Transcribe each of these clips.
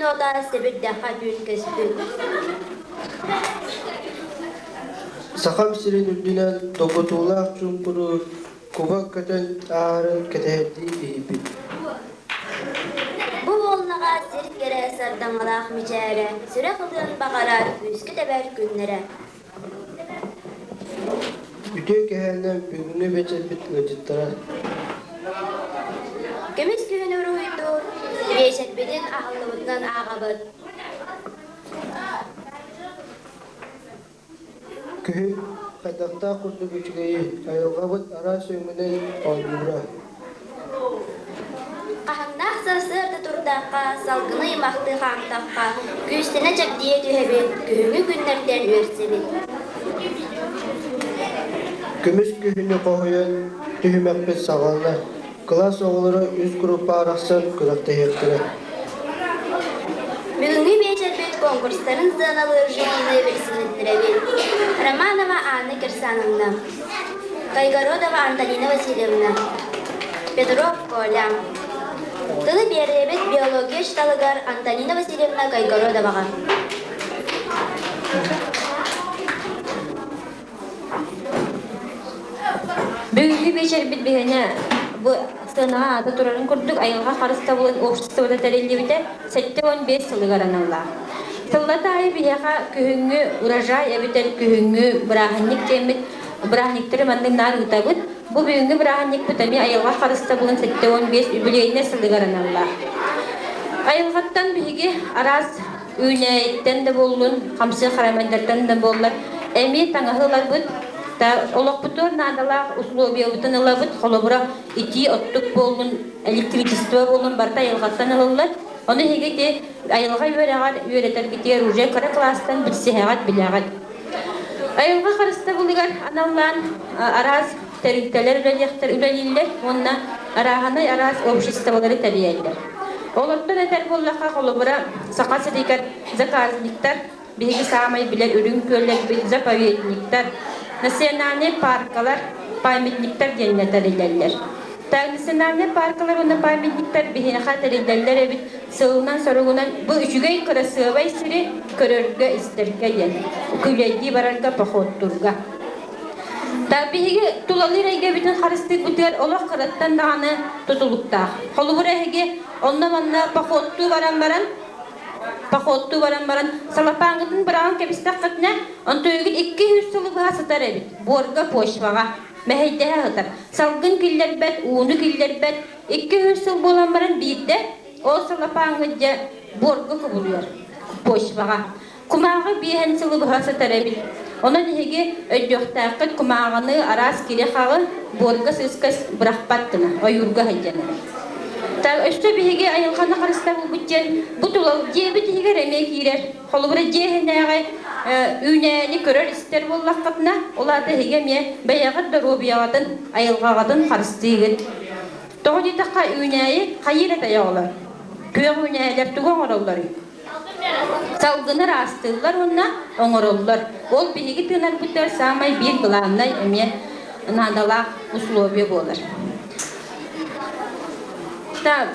Күн уота сэбирдэххэ түүн көспүт. Сахам сирин үрдүнэн долгутуулаах чуумпуну куба көтөн ааһарын кэтэһэрдии иһийбит. Бу буоллаҕа сир кэрэ сардаҥалаах мичээрэ, сүрэх ылыан баҕарар күүскэ тэбэр күннэрэ. Үтүө кэһээнэ бүгүҥҥү биэчэрбит ыалдьыттара. Көмүс күһүн уруһуйдуур, биэчэрбитин аһыллыбытынан ааҕабыт. Күһүн хайдахтаах курдук үчүгэйи, айылҕабыт араас өҥүнэн оонньуура. Хаһыҥнаах сарсыарда турдахха, салгыны аймахтыы хаамтахха, күүстэнэ чэбдийэ түһэбит, күһүҥҥү күннэртэн үөрсэбит. Көмүс күһүнү хоһуйан түһүмэхпит саҕаланар. Кылаас оҕолоро үс группа арахсан күрэхтэһиэхтэрэ. Бүгүҥҥү биэчэрбит конкурстарын сыаналыыр жюрины билсиһиннэрэбит. Романова Анна Кирсановна, Кайгородова Антонина Васильевна, Петров Коля. Тылы биэрэбит биология учууталыгар Антонина Васильевна Кайгородоваҕа. Бүгүҥҥү биэчэрбит биһиэнэ бу сыанаҕа аата турарын курдук айылҕа харыстабылын обществота тэриллибитэ 75 сылыгар аналлаах. Сыллата аайы биһиэхэ күһүҥҥү урожай эбэтэр күһүҥҥү бырааһынньык диэммит бырааһынньыктары маннык наар ыытабыт. Бу бүгүҥҥү бырааһынньыкпыт эмиэ айылҕа харыстабылын 75 үбүлүөйүнэй сылыгар аналлаах. Айылҕаттан биһиги араас үүнээйиттэн да буоллун, хамсыы харамайдартан да буоллар, эмиэ таҥаһы ыларбыт, олохпутугар наадалаах условиябытын ылабыт, холобура, итии оттук буоллун, электричество буоллун, барыта айылҕаттан ылыллар. Ону эһиги ити айылҕа үөрэҕэр үөрэтэргитигэр уже кыра кылаастан билсиһэҕит, билэҕит. Айылҕа харыстабылыгар аналлаан араас тэрилтэлэр үлэлиэхтэр үлэлииллэр уонна арааһынай араас обществолары тэрийэллэр. Олортон этэр буоллахха, холобура, Саха сиригэр заказниктар, биһиги саамай билэр үрүҥ күөллэрбит заповедниктар, национальнай паркалар, памятниктар диэннэр тэриллэллэр. Национальнай паркалар уонна памятниктар биһиэхэ тэриллэллэр эбит сылынан-соругунан бу үчүгэй кырасыабай сири көрөргө-истэргэ диэн, күлэйдии барарга, походтуурга. Биһиги тулалыыр эйгэбитин харыстыырбытыгар олох кыраттан даҕаны тутулуктаах. Холобур, эһиги онно-манна походтуу баран баран, походтуу баран баран салапааҥҥытын быраҕан кэбистэххитинэ, онтуйугут 200 сылы быһа сытар эбит, буорга, почваҕа мэһэйдэһэ сытар. Салгын киллэрбэт, ууну киллэрбэт, 200 сыл буолан баран биирдэ ол салапааҥҥыт дьэ буорга кубулуйар, почваҕа. Кумааҕы биэһэн сылы быһа сытар эбит. Онон эһиги өйдүөхтээххит кумааҕыны араас кири-хаҕы буорга-сыыска бырахпат гына, ойуурга сылдьан эрэ. Өссө биһиги айылҕаны харыстабылбыт диэн бу тула дьиэбит иһигэр эмиэ киирэр. Холобура дьиэ иһинээҕи үүнээйини көрөр-истэр буоллаххытына, ол аата эһиги эмиэ бэйэҕит доруобуйаҕытын, айылҕаҕытын харыстыыгыт. Тоҕо диэтэххэ үүнээйи хайыыр этэй оҕолор? Күөх үүнээйилэр тугу оҥороллоруй? Салгыны ыраастыыллар уонна оҥороллор. Ол биһиги тыынарбытыгар саамай биир главнай эмиэ наадалаах условие буолар.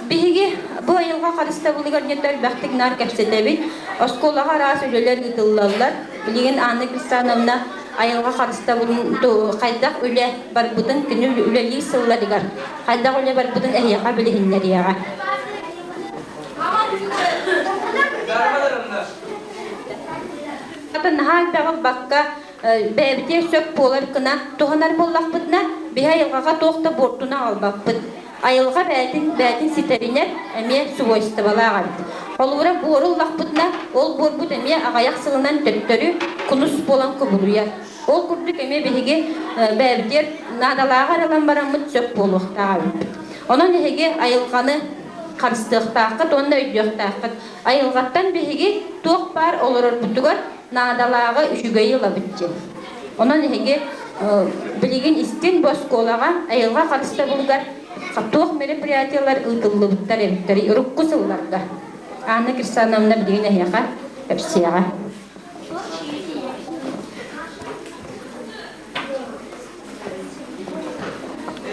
Биһиги бу айылҕа харыстабылыгар диэн элбэхтик наар кэпсэтэбит. Оскуолаҕа араас үлэлэр ыытыллаллар. Билигин Анна Кристановна айылҕа харыстабылын хайдах үлэ барбытын күнү үлэлии сылларыгар хайдах үлэ барбытын эһиэхэ билиһиннэриэҕэ. Наһаа элбэҕи ылбакка, бэйэбитигэр сөп буолар гына туһанар буоллахпытына, биһи айылҕаҕа туох да буортуну аҕалбаппыт. Айылҕа бэйэтин бэйэтин ситэринэр эмиэ свойстволаах эбит. Холобура, буору ыллахпытына, ол буорбут эмиэ аҕыйах сылынан төттөрү кунус буолан кубулуйар. Ол курдук эмиэ биһиги бэйэбитигэр наадалааҕы эрэ ылан бараммыт сөп буолуохтаах эбиппит. Онон эһиги айылҕаны харыстыахтааххыт уонна өйдүөхтээххит. Айылҕаттан биһиги туох баар олорорбутугар наадалааҕы үчүгэйи ылабыт диэн. Онон эһиги билигин истин бу оскуолаҕа айылҕа харыстабылыгар туох мероприятиелар ыытыллыбыттар эбиттэрий урукку сылларга? Анна Кирсановна билигин эһиэхэ кэпсиэҕэ.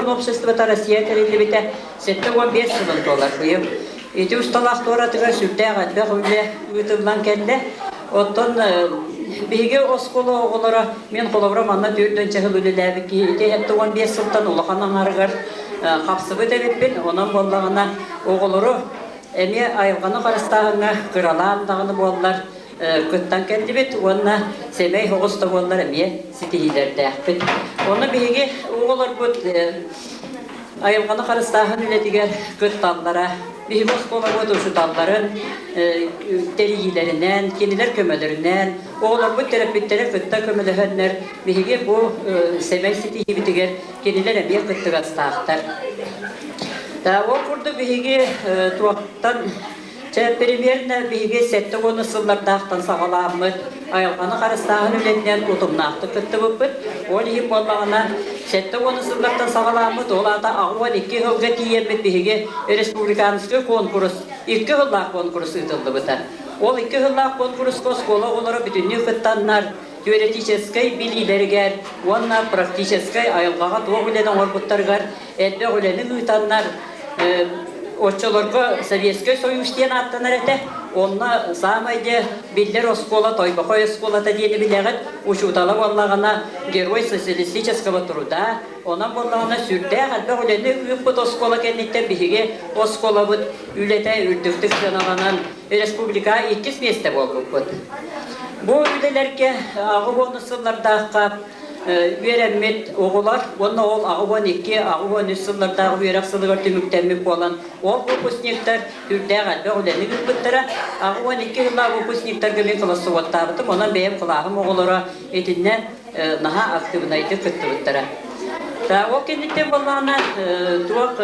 Обществота Россия тэриллибитэ 75 сылын туолар быйыл. Ити усталаах туоратыгар сүрдээх элбэх үлэ ыытыллан кэллэ. Оттон биһиги оскуола оҕолоро, мин холобура манна 4 сыл үлэлээбит киһи ити 75 сылтан улахан аҥарыгар хапсыбыт эбиппин. Онон буоллаҕына оҕолору эмиэ айылҕаны харыстааһыҥҥа кыралаан даҕаны буоллар кыттан кэллибит уонна сэмэй оҕус да буоллар эмиэ ситиһиилэрдээхпит. Ону биһиги оҕолорбут айылҕаны харыстааһын үлэтигэр кытталлара, биһиги оскуолабыт учууталларын тэрийиилэринэн, кинилэр көмөлөрүнэн, оҕолорбут төрөппүттэрэ кытта көмөлөһөннөр биһиги бу сэмэй ситиһиибитигэр кинилэр эмиэ кыттыгастаахтар. Ол курдук биһиги туохтан Чэ, примерно биһиги 70 сыллардаахтан саҕалааммыт айылҕаны харыстааһын үлэтинэн утумнаахтык кыттыбыппыт. Ол иһин буоллаҕына, 70 сыллартан саҕалааммыт, ол аата 62 сылга тиийэммит биһиги республиканский конкурс, икки сыллаах конкурс ыытыллыбыта. Ол икки сыллаах конкурска оскуола оҕолоро бүтүннүү кыттаннар, теоретическай билиилэригэр уонна практическай айылҕаҕа туох үлэни оҥорбуттарыгар элбэх үлэни ыытаннар, оччолорго Советскай Союз диэн ааттанар этэ. Онно саамай дьэ биллэр оскуола Тойбохой оскуолата диэни билэҕит. Учуутала буоллаҕына Герой социалистического труда. Онон буоллаҕына сүрдээх элбэх үлэни ыыппыт оскуола кэнниттэн биһиги оскуолабыт үлэтэ үрдүктүк сыаналанан республика иккис миэстэ буолбуппут. Бу үлэлэргэ 80 сыллардаахха үөрэммит оҕолор уонна ол 82, 83 сыллардаах үөрэх сылыгар түмүктэммит буолан, ол выпускниктар үрдээх элбэх үлэни ыыппыттара. 82 сыллаах выпускниктарга мин кылассоводтаабытым, онон бэйэм кылааһым оҕолоро итиннэ наһаа актыыбынайдык кыттыбыттара. Ол кэнниттэн буоллаҕына туох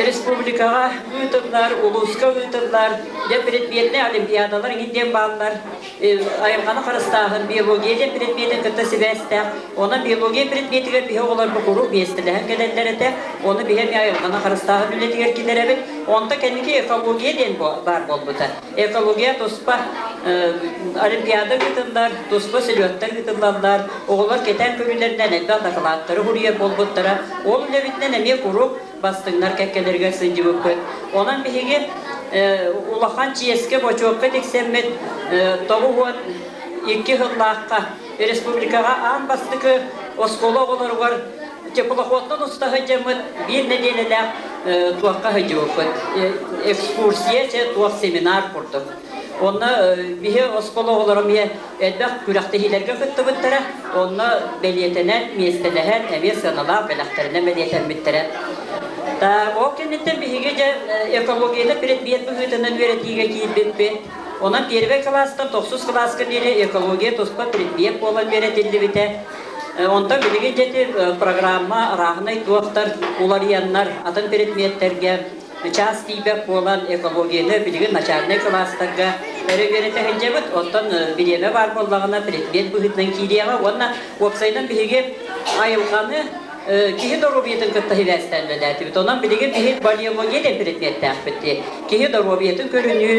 республикаҕа ыытыллар, улууска ыытыллар, дьэ предметнэй олимпиадалар иҥин диэн бааллар. Айылҕаны харыстааһын биология диэн предметин кытта сибээстээх. Онон биология предметигэр биһи оҕолорбут куруук миэстэлэһэн кэлэллэр этэ. Ону биһи эмиэ айылҕаны харыстааһын үлэтигэр киллэрэбит. Онто кэнники экология диэн баар буолбута. Экология туспа олимпиада ыытыллар, туспа слеттар ыытыллаллар. Оҕолор кэтээн көрүүлэринэн элбэх дакылааттары суруйар буолбуттара. Ол үлэбитинэн эмиэ куруук бастыҥнар кэккэлэригэр сылдьыбыппыт. Онон биһиги улахан чиэскэ, бочуокка тиксэммит 92 сыллаахха республикаҕа аан бастакы оскуола оҕолоругар теплоходтан уста сылдьаммыт биир нэдиэлэлээх туохха сылдьыбыппыт. Экскурсия, туох семинар курдук. Онно биһи оскуола оҕолоро эмиэ элбэх күрэхтэһиилэргэ кыттыбыттара, онно бэлиэтэнэн, миэстэлэһэн, эмиэ сыаналаах бэлэхтэринэн бэлиэтэммиттэрэ. Ол кэнниттэн биһиги дьэ экологияны предмет быһыытынан үөрэтиигэ киирбиппит. Онон первый кылаастан тохсус кылааска диэри экология туспа предмет буолан үөрэтиллибитэ. Онтон билигин дьэти программа арааһынай туохтар уларыйаннар атын предметтэргэ чаас тиийбэт буолан экологияны билигин начальнай кылаастарга эрэ үөрэтэ сылдьабыт. Оттон бириэмэ баар буоллаҕына предмет быһыытынан киириэҕэ уонна уопсайынан биһиги айылҕаны киһи доруобуйатын кытта сибээстээн үлэлээтибит. Онон билигин биһи балеология диэн предметтээхпит дии. Киһи доруобуйатын көрүнүү,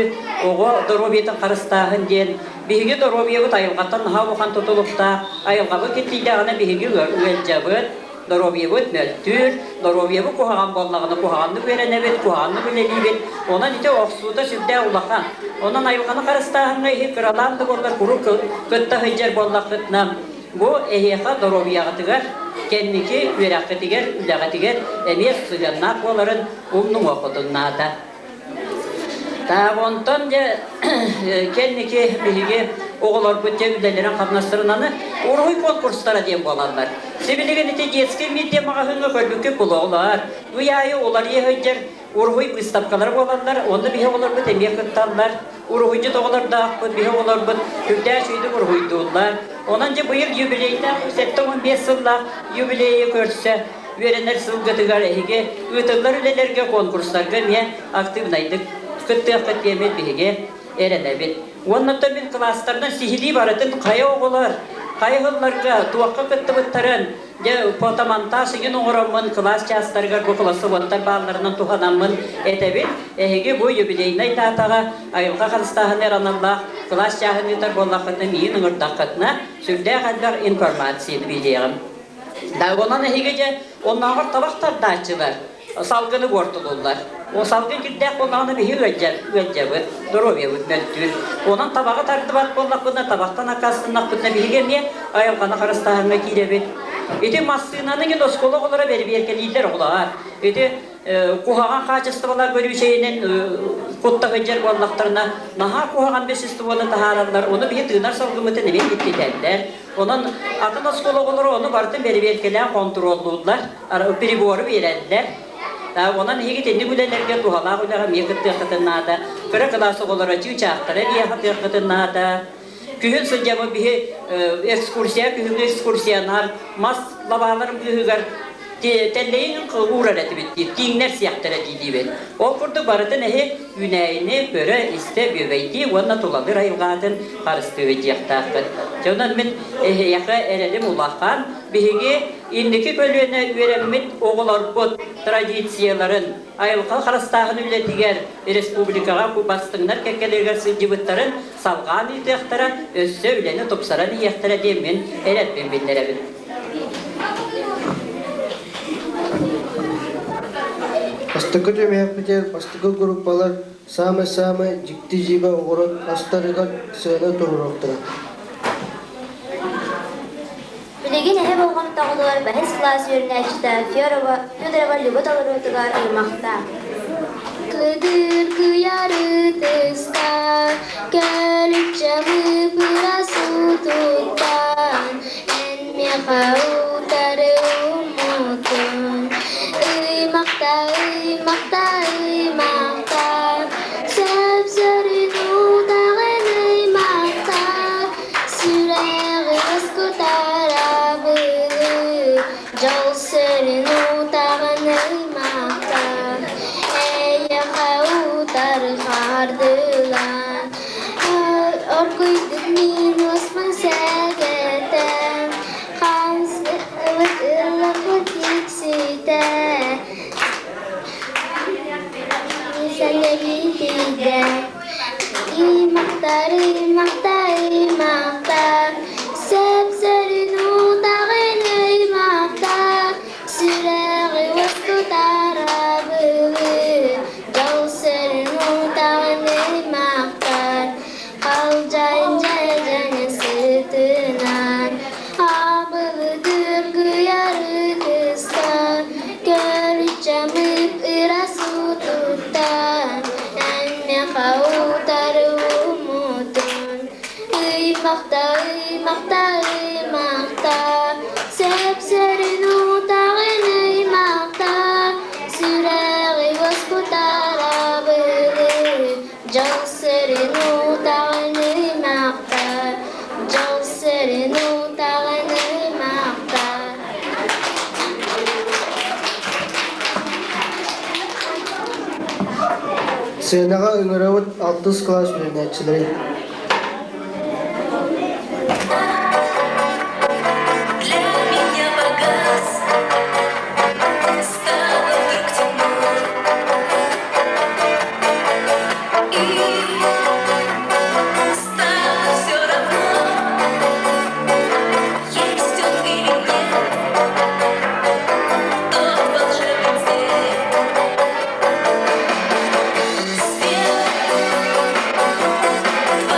оҕо доруобуйатын харыстааһын диэн биһиги доруобуйабыт айылҕаттан наһаа улахан тутулуктаах. Айылҕабыт киртийдэҕинэ биһиги ыалдьабыт, доруобуйабыт мөлтүүр, доруобуйабыт куһаҕан буоллаҕына куһаҕаннык үөрэнэбит, куһаҕаннык үлэлиибит. Онон ити охсуута сүрдээх улахан. Онон айылҕаны харыстааһыҥҥа иһи кыралаан да буоллар куруук кытта сылдьар буоллаххытына, бу эһиэхэ доруобуйаҕытыгар, кэнники үөрэххитигэр, үлэҕитигэр эмиэ сыһыаннаах буоларын умнуҥуоххутун наада. Онтон дьэ кэнники биһиги оҕолорбут дьэ үлэлэрин хамнастарын аны уруһуй конкурстара диэн буолаллар. Сибилигин ити детский мир диэн маҕаһыыҥҥа көрбүккүт буолуоҕулар. Ый аайы уларыйа сылдьар уруһуй выставкалара буолаллар. Онно биһи оҕолорбут эмиэ кытталлар. Уруһуйдьут оҕолордоохпут, биһи оҕолорбут сүрдээх үчүгэйдик уруһуйдууллар. Онон дьэ быйыл юбилейдаах 75 сыллаах юбилейы көрсө үөрэнэр сылгытыгар эһиги ыытыллар үлэлэргэ, конкурстарга эмиэ активнайдык кыттыаххыт диэммит биһиги эрэнэбит. Уонна мин кылаастарынан сиһилии барытын хайа оҕолор, хайа ыһылларга, туохха кыттыбыттарын, дьэ фотомонтаж игин оҥороммун кылаас чаастарыгар бу классоводтар баалларынан туһанаммын этэбин. Эһиги бу юбилейнай даатаҕа айылҕа харыстааһыныгар аналлаах кылаас чааһын ыытар буоллаххытына, миигин ыҥырдаххытына, сүрдээх элбэх информацияны биэриэҕим. Да, онон эһиги дьэ оннооҕор табах тардааччылар. Салгыны буортулууллар. Ол салгын кирдээх буоллаҕына биһи ыалдьар, ыалдьабыт, доруобуйабыт мөлтүүр. Онон табаҕы тардыбат буоллахпытына, табахтан аккаастаннахпытына биһиги эмиэ айылҕаны харыстааһыҥҥа киирэбит. Ити массыынаны гин оскуола оҕолоро бэрэбиэркэлииллэр оҕолоор. Ити куһаҕан хаачыстыбалар көрүүчэйинэн кутта сылдьар буоллахтарына, наһаа куһаҕан веществоны таһаараллар, ону биһи тыынар салгыммытын эмиэ киттитэллэр. Онон атын оскуола оҕолоро ону барытын бэрэбиэркэлээн хонтуруоллууллар, прибору биэрэллэр. Онон эһиги итинник үлэлэргэ туһалаах үлэҕэ эмиэ кыттыаххытын наада. Кыра кылаас оҕолоро чыычаахтара эмиэ хатыаххытын наада. Күһүн сылдьабын биһи экскурсия, күһүҥҥү экскурсиянар мас лабааларын быыһыгар тэллэйин уурар этибит диир, тииҥнэр сиэхтэрэ диибит. Ол курдук барытын эһи үүнээйини көрө-истэ бүөбэйдии уонна тулалыыр айылҕатын харыстыы диэхтааххыт. Дьэ онон мин эһиэхэ эрэлим улахан. Биһиги инники көлүөнэ үөрэммит оҕолорбут традицияларын, айылҕа харыстааһын үлэтигэр республикаҕа бастыҥнар кэккэлэригэр сылдьыбыттарын салҕаан ыытыахтара, өссө үлэни тупсаран иһиэхтэрэ диэн мин эрэлбин биллэрэбин. Бастакы түмэхпитигэр бастакы группалар саамай-саамай дьикти дьиибэ оҕуруот астарыгар сыана туруоруохтара. Билигин эһэ болҕомтоҕутугар бэһис кылаас үөрэнээччитэ Федорова Люба толоруутугар ыймахтаах. Кыдыр кыйары тыста, көлүччэми пыра сутуттан, эн миэхэ утары уммутун. Ыймахта, ыймахта, ыймахта, сөп-сөрүн утаҕын ыймахта, сүрэҕи уоскутарабыны, дьол сөрүн утаҕын ыймахта, эйиэхэ утары хардылаан, оргуйдук мин уоспун сэгэтэн, хамсык ыллаппыт тикситэ, Сэнэбитидэ Ыймахтар, ыймахтар, ыймахтар, Сөп-сөрүн утаҕын ыймахтар, Сүрэҕи уоскутарабылыы, Дьол сөрүн утаҕын ыймахтар, Халдьайын дьэдьэнэ сытынан, Абылытыр кыйары кыстан, Көрүччэмип ыра сутуттан, Эн миэхэ утары ууммутун, Ыймахта, ыймахта, ыймахта, Сөп-сөрүн утаҕын ыймахта, Сүрэҕи уоскутарабылыы, Дьол сирин утаҕын ыймахта, Дьол сирин утаҕын ыймахта. Сценаҕа ыҥырабыт алтыс кылаас үөрэнээччилэрин. Для меня погас, стало вдруг темно. И стало все равно, есть он или нет, тот волшебный цвет. Свет твоих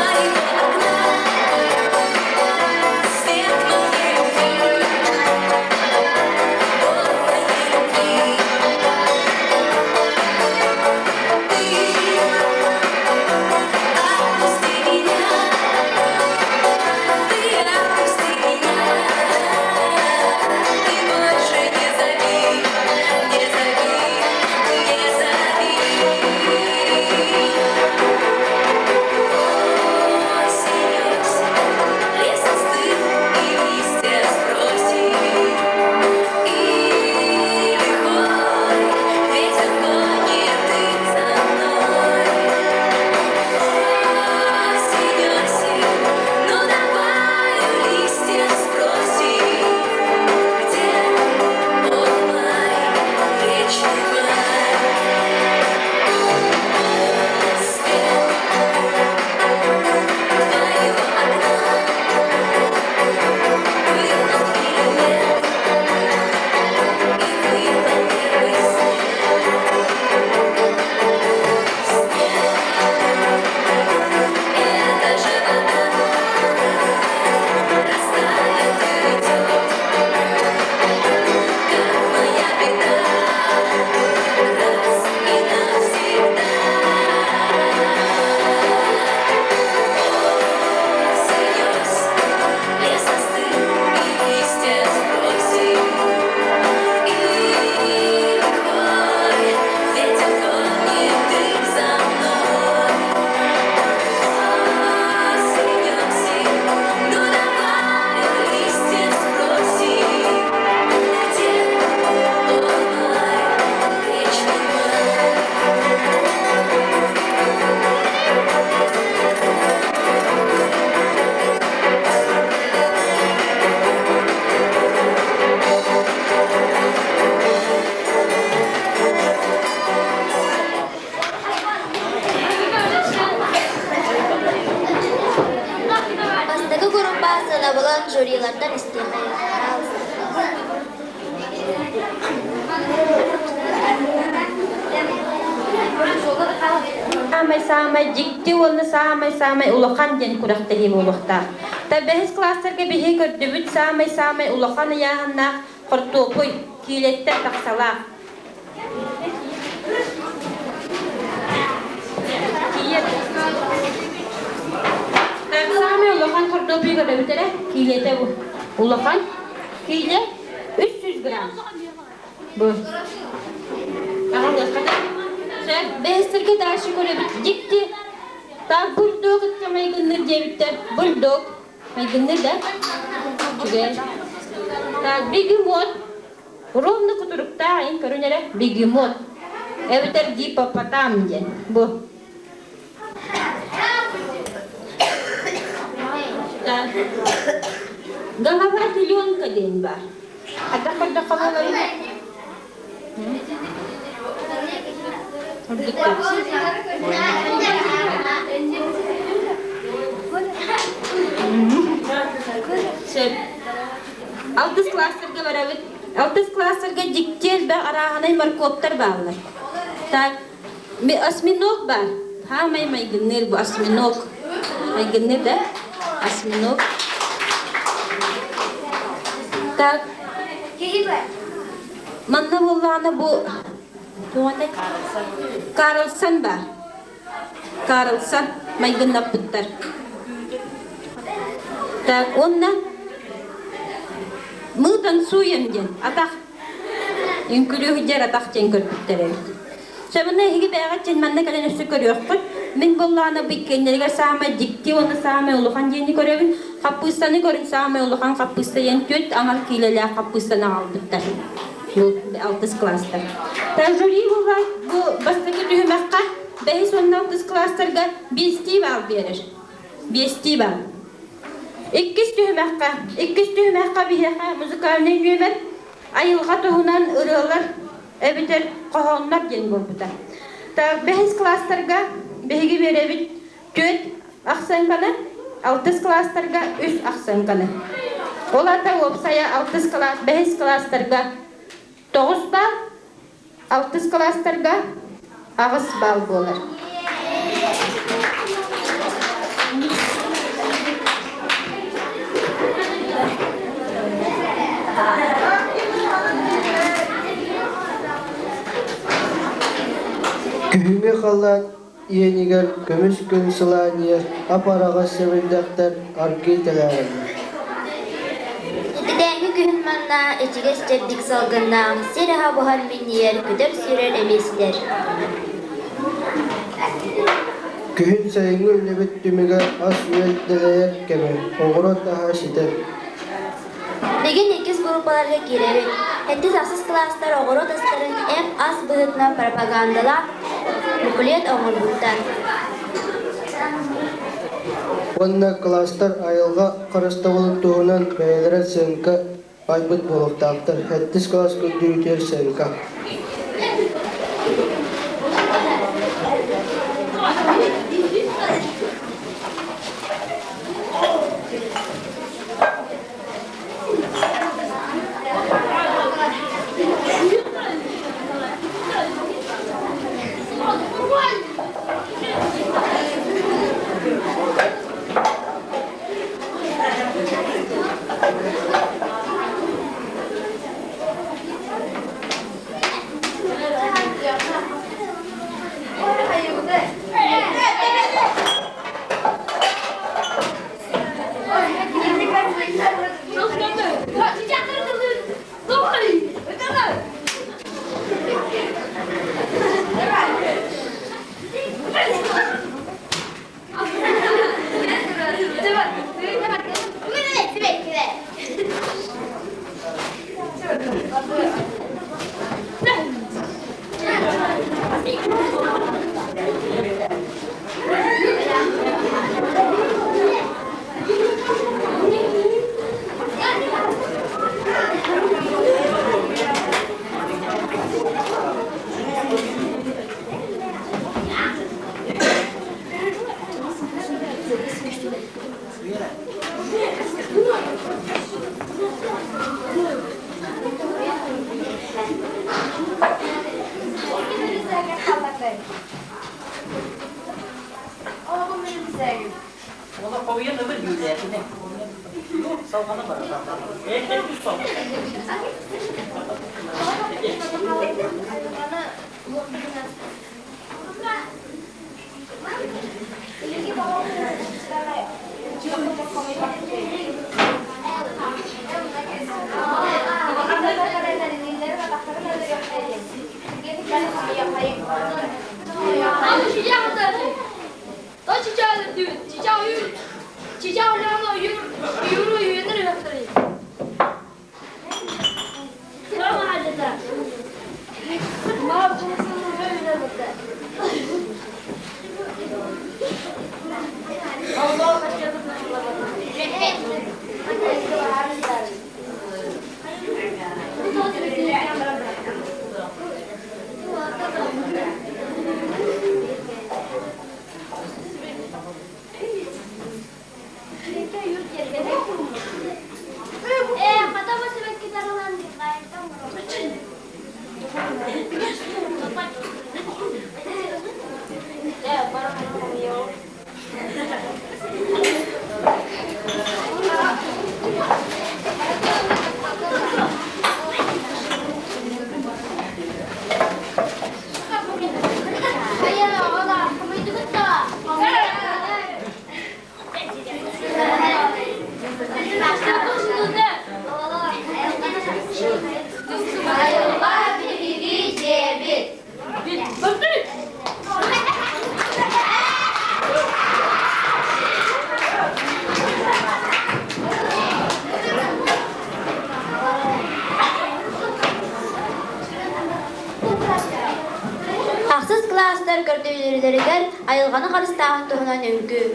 Жюрилартан истиэхэйиҥ, пожалуйста. Саамай-саамай дьикти уонна саамай-саамай улахан диэн күрэхтэһии буолуохтаах. Та бэһис класстарга биһиги көрдүбүт саамай-саамай улахан ыйааһыннаах хортуопуй, киилэттэн тахсалаах. Саамай улахан хортуопуй көрөбүт эрэ, киилэтэ бу. Улахан киилэ 300 грамм. Бу. Бэһистэргэ дальше көрөбүт. Дьикти. Так бульдог ытта майгынныр диэбиттэр. Бульдог. Майгынныр да? Үчүгэй. Так, бегемот. Ровно кутуруктаах ин көрүн эрэ бегемот. Эбэтэр гипопотам диэн. Бу. Так. Голова теленка диэн бар. Хайдах көрдөххө буоларый? Сөп. Алтыс класстарга барабыт. Алтыс класстарга дьикти элбэх арааһынай моркуоптар бааллар. Так, осьминог баар. Хаамай майгынныыр бу осьминог. Майгынныыр да? Осьминог. Так, манна буоллаҕына бу Карлсон баар. Карлсон майгыннаппыттар. Так, уонна мы танцуем диэн атах үҥкүлүү атах диэн көрбүттэр эбит. Сабына эһиги бэйэҕит дьин манна кэлэн өссө көрүөххүт. Мин буоллаҕына бу иккиэннэригэр саамай дьикти уонна саамай улахан диэни көрөбүн. Хаппыыстаны көрүн саамай улахан хаппыыста диэн түөрт аҥар киилэлээх хаппыыстаны аҕалбыттар. Бу алтыс класстар. Та жюри буолла бу бастакы түһүмэххэ бэһис уонна алтыс класстарга биэстии баал биэрэр. Биэстии баал. Иккис түһүмэххэ, иккис түһүмэххэ биһиэхэ музыкальнай нүөмэр айылҕа туһунан ырыалар эбэтэр хоһооннор диэн буолбута. Так, бэһис класстарга биһиги биэрэбит түөрт ахсыаҥканы, алтыс класстарга үс ахсыаҥканы. Ол аата уопсайа алтыс класс, бэһис класстарга тоҕус балл, алтыс класстарга аҕыс балл буолар. Күһүҥҥү халлаан иэнигэр көмүс күн сылаанньыйар ап-араҕас сэбирдэхтэр аргыый тэлээрэллэр. Ититээҥҥи күһүн манна ичигэс чэбдик салгыннаах сир аһа буһан минньийэр көтөр-сүүрэр эмиэ ситэр. Күһүн сайыҥҥы үлэбит түмүгэр ас-үөл дэлэйэр кэмэ, оҕуруот аһа ситэр. Билигин иккис группаларга киирэбит. Сэттис-ахсыс кылаастар оҕуруот астарын эп-ас быһыытынан пропагандалаах буклет оҥорбуттар. Уонна кылаастар айылҕа харыстабылын туһунан бэйэлэрэ сыаҥка айбыт буолуохтаахтар. Сэттис кылаас көрдүүрүтүгэр сыаҥка. Ахсыс кылаастар көрдөрүүлэригэр айылҕаны харыстааһын туһунан үҥкүү.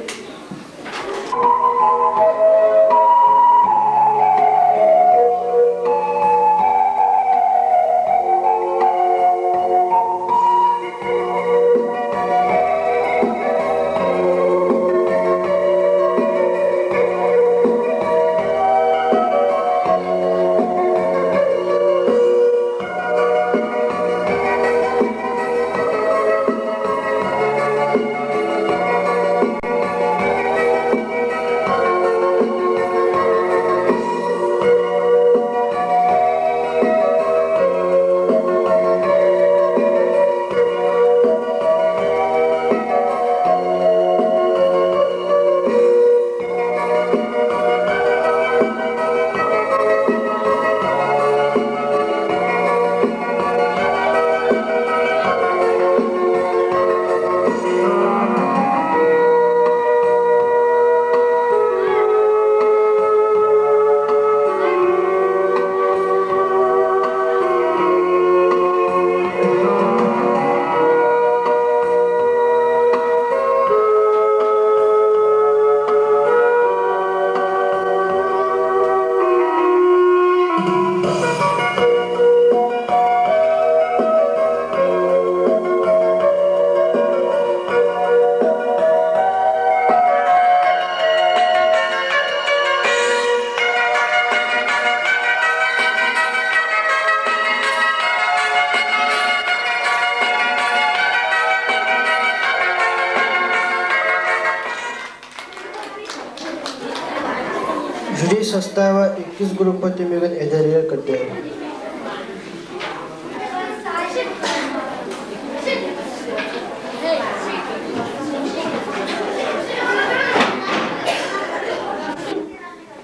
Жюри состава иккис группа түмүгүн эдэригэр көрдөһөбүн.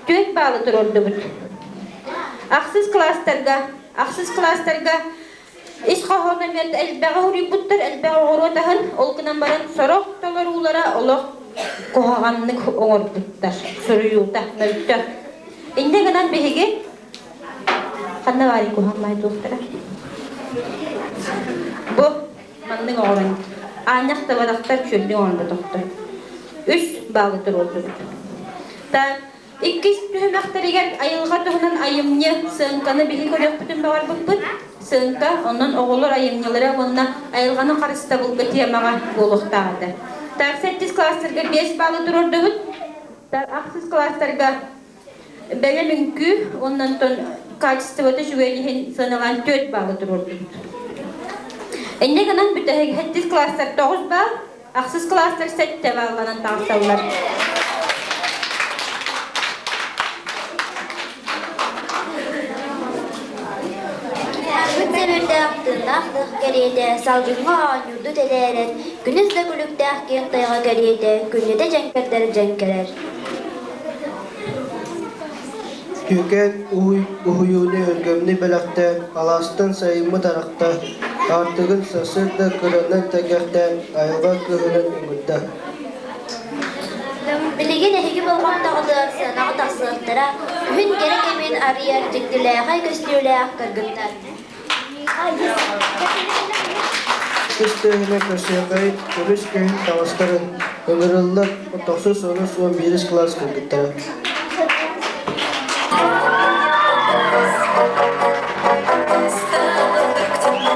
Түөрт баалы туруордубут. Ахсыс класстарга, ахсыс класстарга ис хоһооно эмиэ элбэҕи уруйбуттар, элбэҕи оҕуруот аһын, ол гынан баран сорох толоруулара олох куһаҕаннык оҥорбуттар, суруйуута мөлтөх. Инньэ гынан биһиги ханна баарый куһаҕан туохтара? Бу маннык оҥорон аанньах табадахтар чүөрдүҥ оҥорботохтор. Үс баалы туруордубут. Так, иккис түһүмэхтэригэр айылҕа туһунан айымньы сыаҥканы биһи көрүөхпүтүн баҕарбыппыт. Сыаҥка, онон оҕолор айымньылара уонна айылҕаны харыстабылга темаҕа буолуохтаах этэ. Так, сэттис класстарга 5 баалы туруордубут. Так, ахсыс класстарга бэлэм үҥкүү уонна онтон качествота үчүгэйин иһин сыаналаан 4 баалы туруордубут. Инньэ гынан бүтэһик сэттис класстар 9 баал, ахсыс класстар 7 баалланан таҕысталлар. Чуорааннаах лыах кэриэтэ салгыҥҥа оонньуурду тэлээрэр, күнүс да күлүктээх киэҥ тайҕа кэриэтэ күннэтэ дьэҥкэрдэр дьэҥкэрэр. Түүкээн уһуйууну өлгөмнү бэлэхтээн, алаастан сайыммыт арахта, аартыгын сарсыарда кыранан тэгэхтээн, айылҕа кыһынын ыҥырда. Билигин эһиги болҕомтоҕутугар сыанаҕа тахсыахтара, күһүн кэрэ кэмин арыйар дьиктилээхэй көстүүлээх кыргыттар. Ытыс тыаһына көрсүөхэй көмүс күһүн таҥастарын ыҥырыллар тохсус онус уон биирис кылаас кыргыттара. Стало вдруг темно,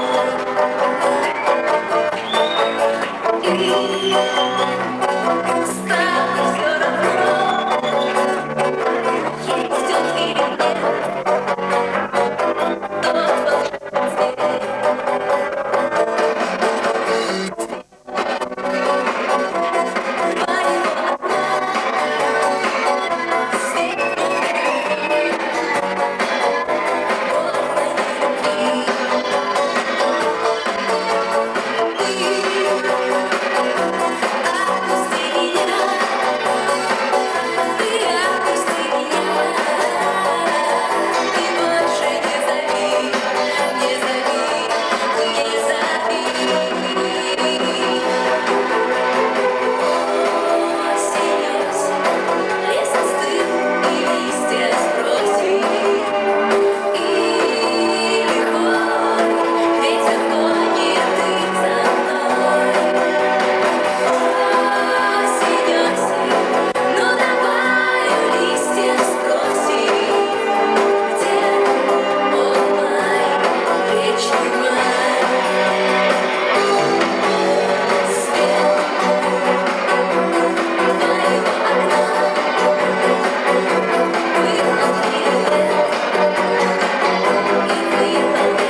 и стало все равно, есть он или нет, тот волшебный свет. Два его окна светит горной любви. Ты отпусти меня, ты отпусти меня, и больше не зови, не зови, не зови. Осень, осень, лес остыл и листья сбросил, и лихой ветер гонит их за мной. Осень, осень, ну давай у листьев спросим, где он май, вечный май. Свет два его окна пыхнул рассвет, и выпал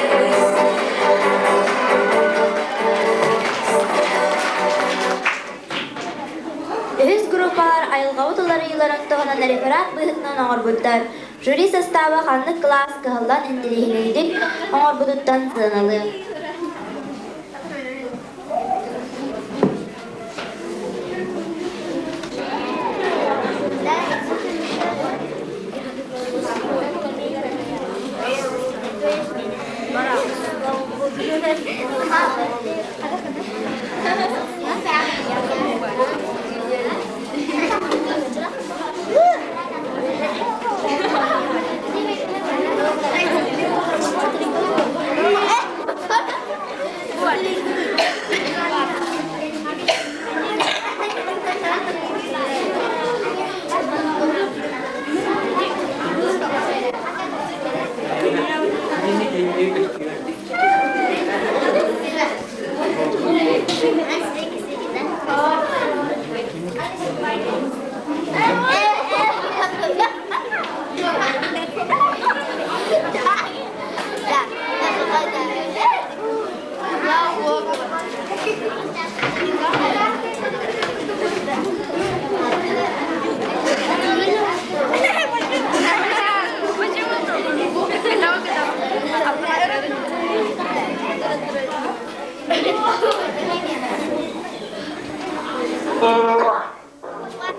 первый снег. Үһүс группалар айылҕабыт уларыйыыларын туһунан реферат быһыытынан оҥорбуттар. Жюри састааба ханнык кылаас кыһаллан интэриэһинэйдик оҥорбутуттан сыаналыа.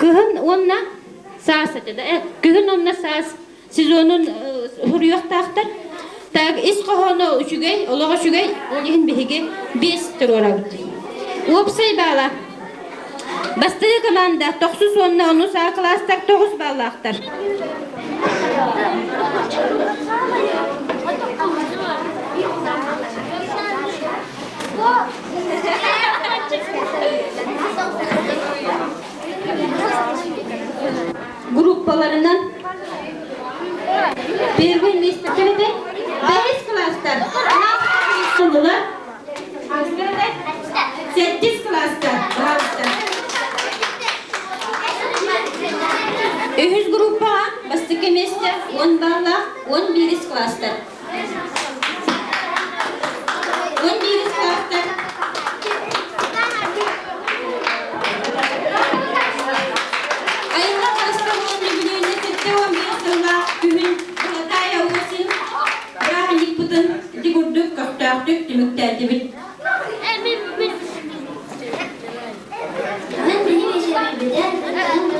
Кыһын уонна саас этэ да күһүн уонна саас сезонун суруйуохтаахтар. Так ис хоһооно үчүгэй, олох үчүгэй, ол иһин биһиги биэс туруорабыт. Уопсай баала. Бастакы команда тохсус уонна онус А кылаастар тоҕус бааллаахтар. Группаларынан первый место кимите? Бэһис класстар. Сылылар. Сэттис класстар. Пожалуйста. Үһүс группаҕа бастакы месте 10 баллаах 11 класстар. 11 класстар. Айылҕа харыстабылын үбүлүөйүнэ 75 сыллаах күһүн Золотая осень бырааһынньыкпытын ити курдук көхтөөхтүк түмүктээтибит. үөрдүбүт. Бүгүн биһиги биэчэрбитин бүтэн.